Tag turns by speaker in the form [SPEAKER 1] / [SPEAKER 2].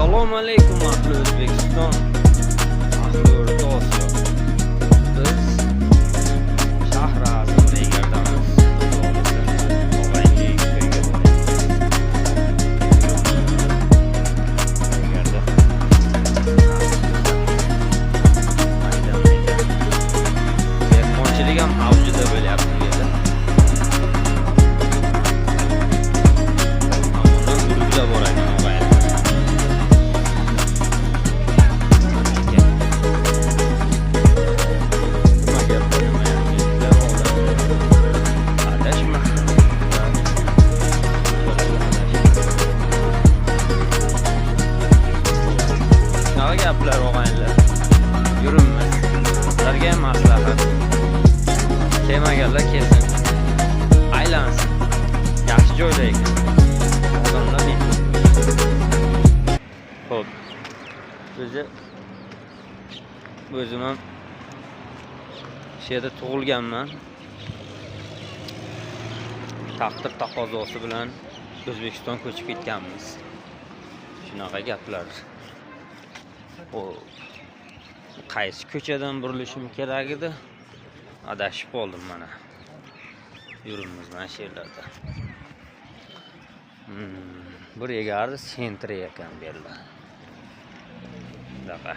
[SPEAKER 1] Assalomu alaykum, ahli O'zbekiston, ahli O'rta Osiyo. Biz Shahri Azim Regardamiz. Og'ayni to'yga boryapmiz. Regarda. Mayda mayda. Dehqonchilik ham avjida bo'lyapti bu yerda. Tomondan guruhlar bor ekan, og'ayni. Ekan. Nima gap, nima yangiliklar olamda? Adashma. Adashma. Shunaqa gaplar, og'aynilar. Yuribmiz. Sizlarga ham maslahat. Kelmaganlar kelsin. Aylansin. Yaxshi joyda ekan. Odamlar bepul. Xo'p. O'zi o'zim ham shu yerda tug'ilganman. Taqdir taqozosi bilan O'zbekiston ko'chib ketganmiz. Shunaqa gaplar. Xo'p. Qaysi ko'chadan burilishim kerak edi? Adashib qoldim mana. Yuribmiz mana shu yerlarda. Bir egardi центр i ekan bu yerlar. Shunaqa.